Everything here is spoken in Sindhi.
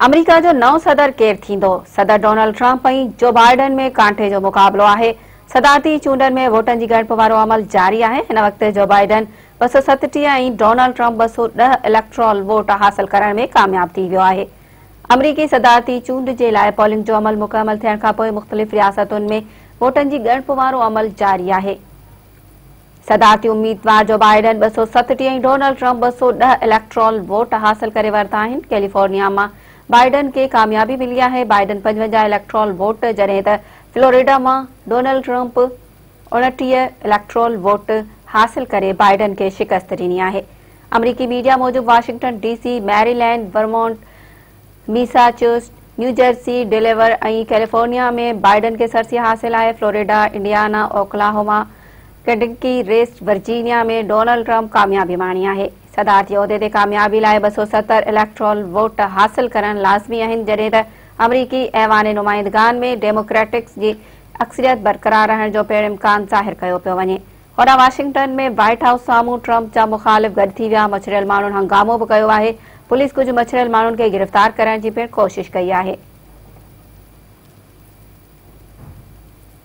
آمريڪا جو نئون صدر ڪير ٿيندو؟ صدر ڊونلڊ ٽرمپ ۽ جو بائيڊن ۾ ڪانٽي جو مقابلو آهي. صدارتي چونڊن ۾ ووٽن جي ڳڻپ وارو عمل جاري آهي. هن وقت جو Biden 237 ۽ Donald Trump 210 electoral vote حاصل ڪرڻ ۾ ڪامياب ٿي ويو آهي. آمريڪي صدارتي چونڊ جي لاء پولنگ جو عمل مڪمل ٿيڻ کانپوء مختلف رياستن ۾ ووٽن جي ڳڻپ وارو عمل جاري آهي. صدارتي اميدوار جو Biden 237 ۽ Donald Trump 210 electoral vote حاصل ڪري ورتا آهن. ڪيليفورنيا مان بائيڊن کي ڪاميابي ملي آهي، بائيڊن 55 اليڪٽرول ووٽ جڏهن ته فلوريڊا مان ڊونلڊ ٽرمپ 29 اليڪٽرول ووٽ حاصل ڪري بائيڊن کي شڪست ڏني آهي. آمريڪي ميڊيا موجب Washington D C, Maryland, Vermont, Massachusetts, New Jersey, Delaware ۽ California ۾ Biden کي سرسي حاصل آهي، Florida, Indiana, Oklahoma, Kentucky, West Virginia ۾ Donald Trump ڪاميابي ماڻي آهي. صدارتي عهدي تي ڪاميابي لاء 270 اليڪٽرول ووٽ حاصل ڪرڻ لازمي آهن، جڏهن ته آمريڪي ايوان نمائندگان ۾ ڊيموڪريٽڪس جي اڪثريت برقرار رهڻ جو پڻ امڪان ظاهر ڪيو پيو وڃي. هوڏانهن واشنگٽن ۾ وائيٽ هائوس سامهون ٽرمپ جا مخالف گڏ ٿي ويا، مڇريل ماڻهن هنگامو به ڪيو آهي، پوليس ڪجهه مڇريل ماڻهن کي گرفتار ڪرڻ جي پڻ ڪوشش ڪئي آهي.